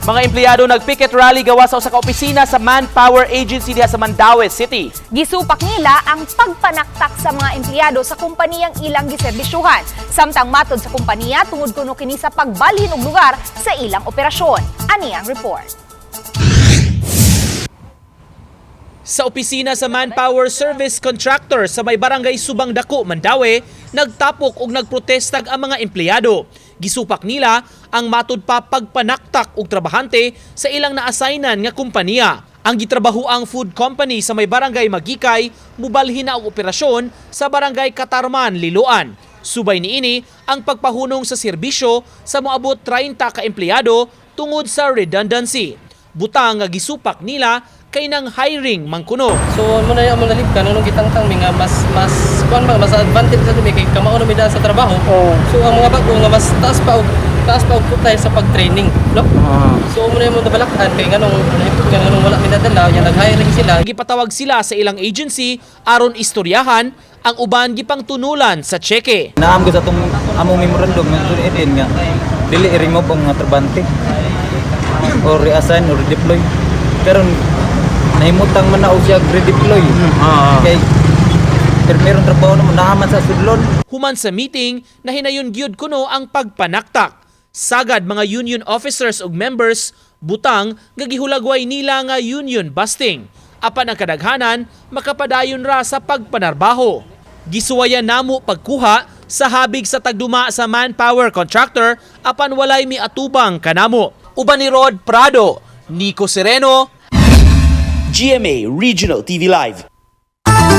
Mga empleyado nagpicket rally gawa sa usa ka opisina sa Manpower Agency diha sa Mandaue City. Gisupak nila ang pagpanaktak sa mga empleyado sa kumpaniyang ilang giserbisyuhan. Samtang matod sa kumpaniya, tungod kuno kini sa pagbalhin og lugar sa ilang operasyon. Ani ang report. Sa opisina sa Manpower Service Contractor sa may barangay Subang Dako, Mandaue, nagtapok og nagprotestag ang mga empleyado. Gisupak nila ang matud pa pagpanaktak og trabahante sa ilang naassignan nga kumpanya. Ang gitrabahoang food company sa may barangay Magikay mubalhin na og operasyon sa barangay Katarman, Liloan. Subay niini ang pagpahunong sa serbisyo sa moabot 30 ka empleyado tungod sa redundancy. Butang nga gisupak nila kay nang hiring mangkuno. So mo na yung among nalibkan nung gitangtang mi nga mas mas kuan ba, mas advantage sa mi kay kamao na mi daan sa trabaho. So ang mga bago nga mas taas pa og putay sa pag-training, no? So mo na yung nabalakan kay nganong nahimtog nga nganong wala mi nadala, yan nag-hiring sila. Gipatawag sila sa ilang agency aron istoryahan, ang uban gipangtunulan sa tseke. Naam ko sa atong among memorandum nga tunin nga dili i-remove ang mga trabante or reassign or redeploy. Pero nahimutang man na og siya redeploy. Kay pero meron trabaho naman naaman sa sudlon. Human sa meeting, nahinayon gyud kuno ang pagpanaktak. Sagad mga union officers ug members, butang nga gihulagway nila nga union busting. Apan ang kadaghanan makapadayon ra sa pagpanarbaho. Gisuwayan namo pagkuha sa habig sa tagduma sa manpower contractor apan walay miatubang kanamo. Uban ni Rod Prado, Nico Sereno, GMA Regional TV Live.